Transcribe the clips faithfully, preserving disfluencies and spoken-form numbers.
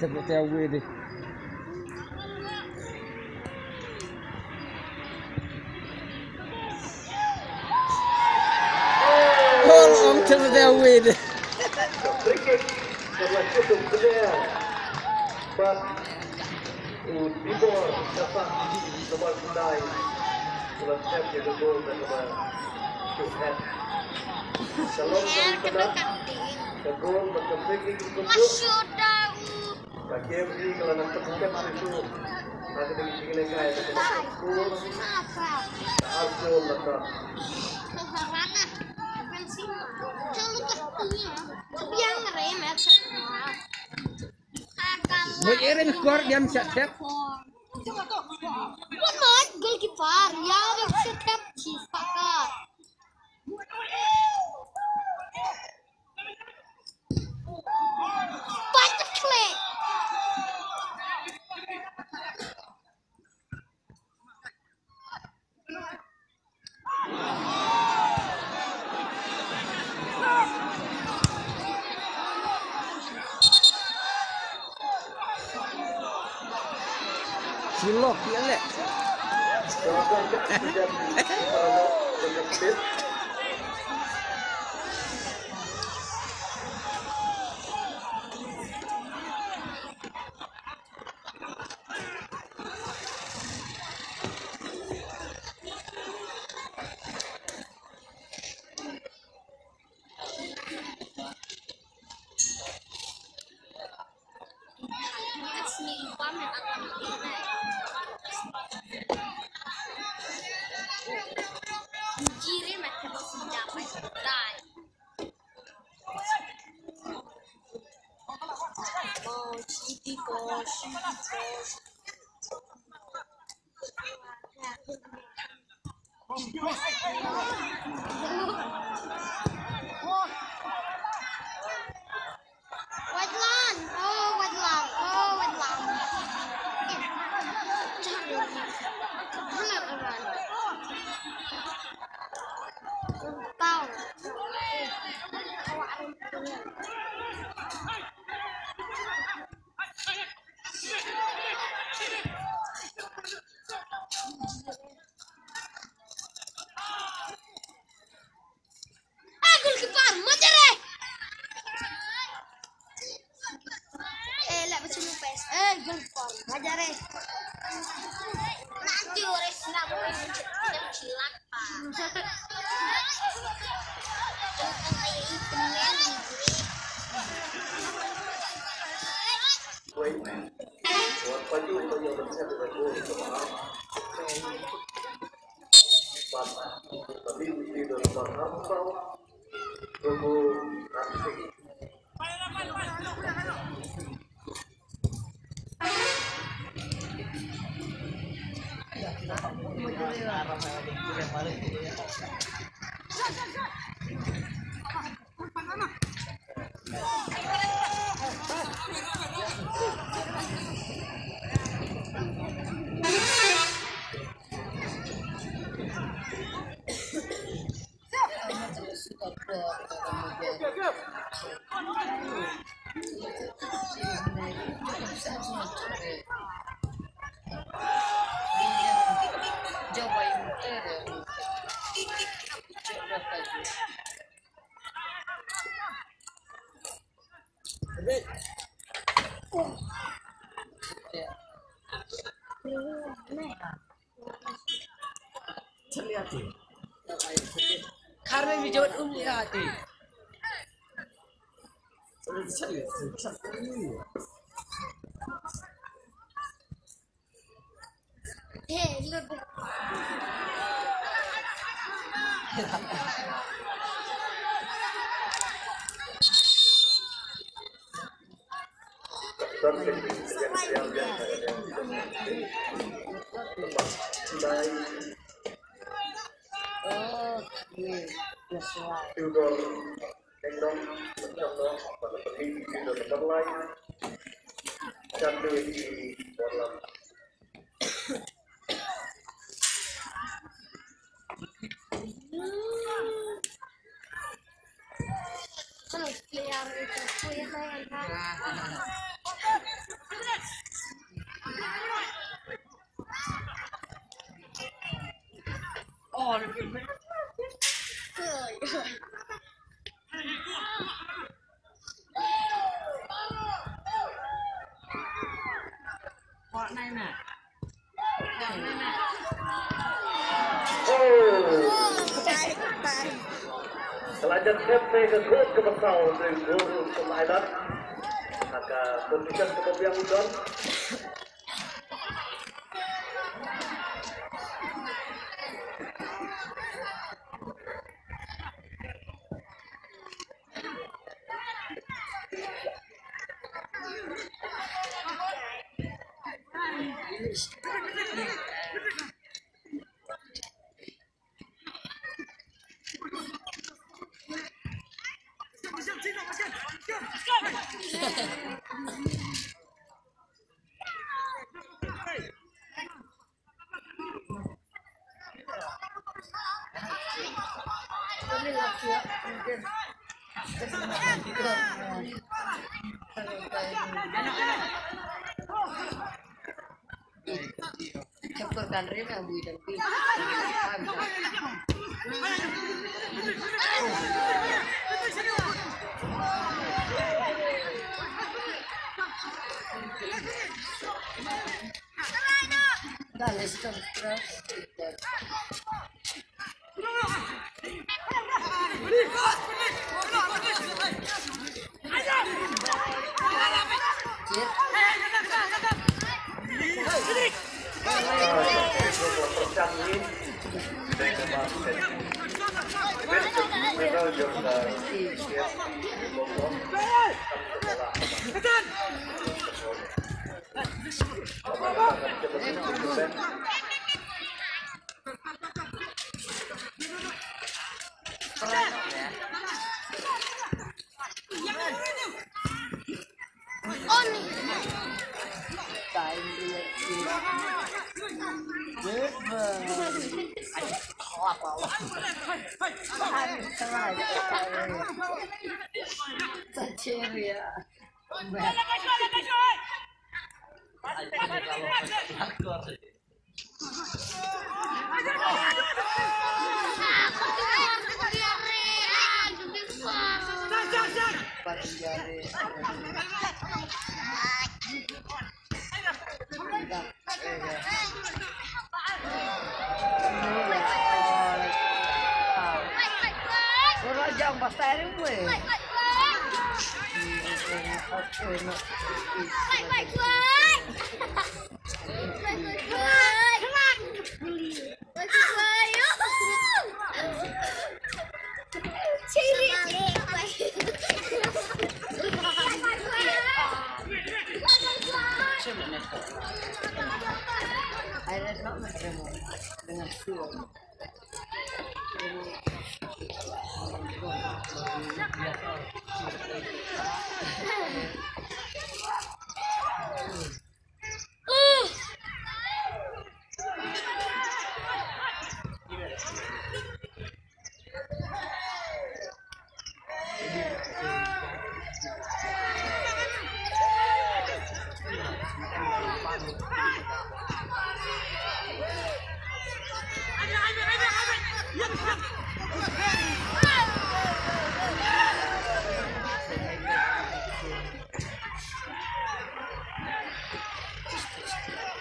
Tep te away de. Oh, long tep te away de. Free kick. Kaba cukup clear. But u Dibor kata kaba sendai. Kaba tep ïa ka gol kaba shoot head. Shalom. Ka gol bad ka free kick. Ka K M C ka la nang tep tep shuh shuh. Ka dei ka jingïalehkai kaba suk. Ka ar gol la ka. Mo ere ni kor diam sa tep. Mo goalkeeper ya sa tep chi saka. Pancaklik. Silok ïa leh. Wadlang, oh, wadlang, oh, wadlang. Tau. Ah, goalkeeper, majar eh. Eh, lek macam lupes. Eh, goalkeeper, majar eh. Nanti ores nak boleh mencet, mencet kilat. Kharme bi jot um ya ti. Ka la jan thep ne ka kut kaba saw, ka kut kaba saw. Ha ka position kaba biang u don.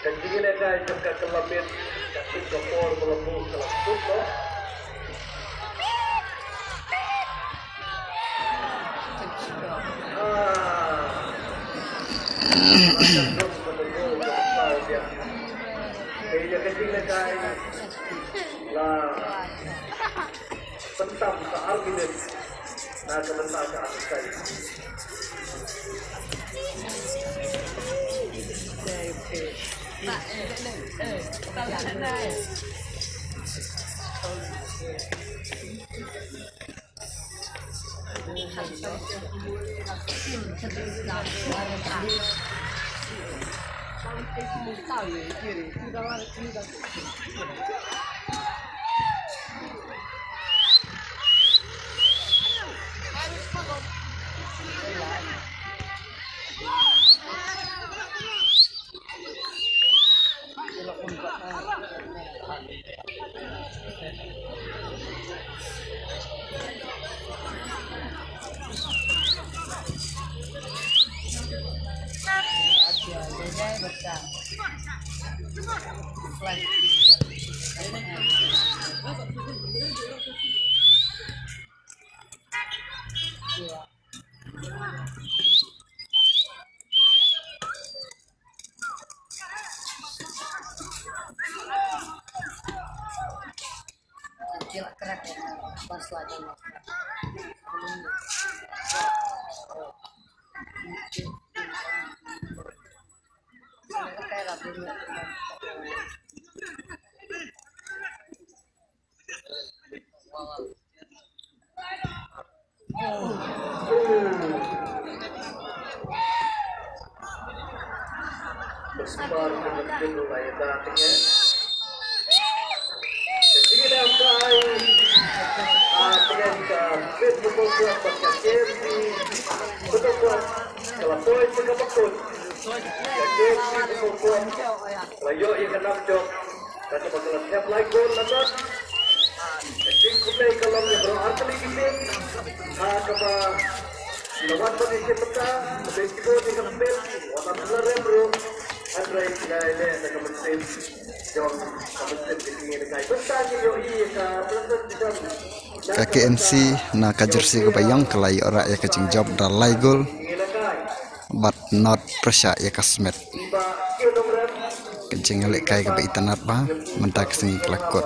Ka jingïalehkai jong ka kyllon miet ka Singapore ba la buh ka la kut noh. Ah. Ka jingïalehkai la pyntam ka ar minit na ka bynta ka Arsenal. Bersumar dengan pintu lain datang ya. Jadi dah kai. Ah, dengan ka pit betul kuat bad ka K M C. Betul kuat. Kalau poin mereka betul. Ka K M C betul kuat. Kalau yo ia kena jok. Kata bakal siap lai gol lantas. Jing kumne ka long ïa baroh artylli ki team. Ha kaba la wan ban ïa ki mynta, ba ki bun ïa ka spel, wat la rem ruh. Hynrei ngai ne na ka mynsiem jong ka mynsiem ki ngi ne kai. Mynta ngi ïohi ïa ka presentation. Ka K M C na ka jersey kaba ïong ka la ïoh rah ïa ka jingjop da lai gol. Bad not pressure ïa ka Smith. Ka jinglehkai kaba itynnad bha mynta ka sngi ka la kut.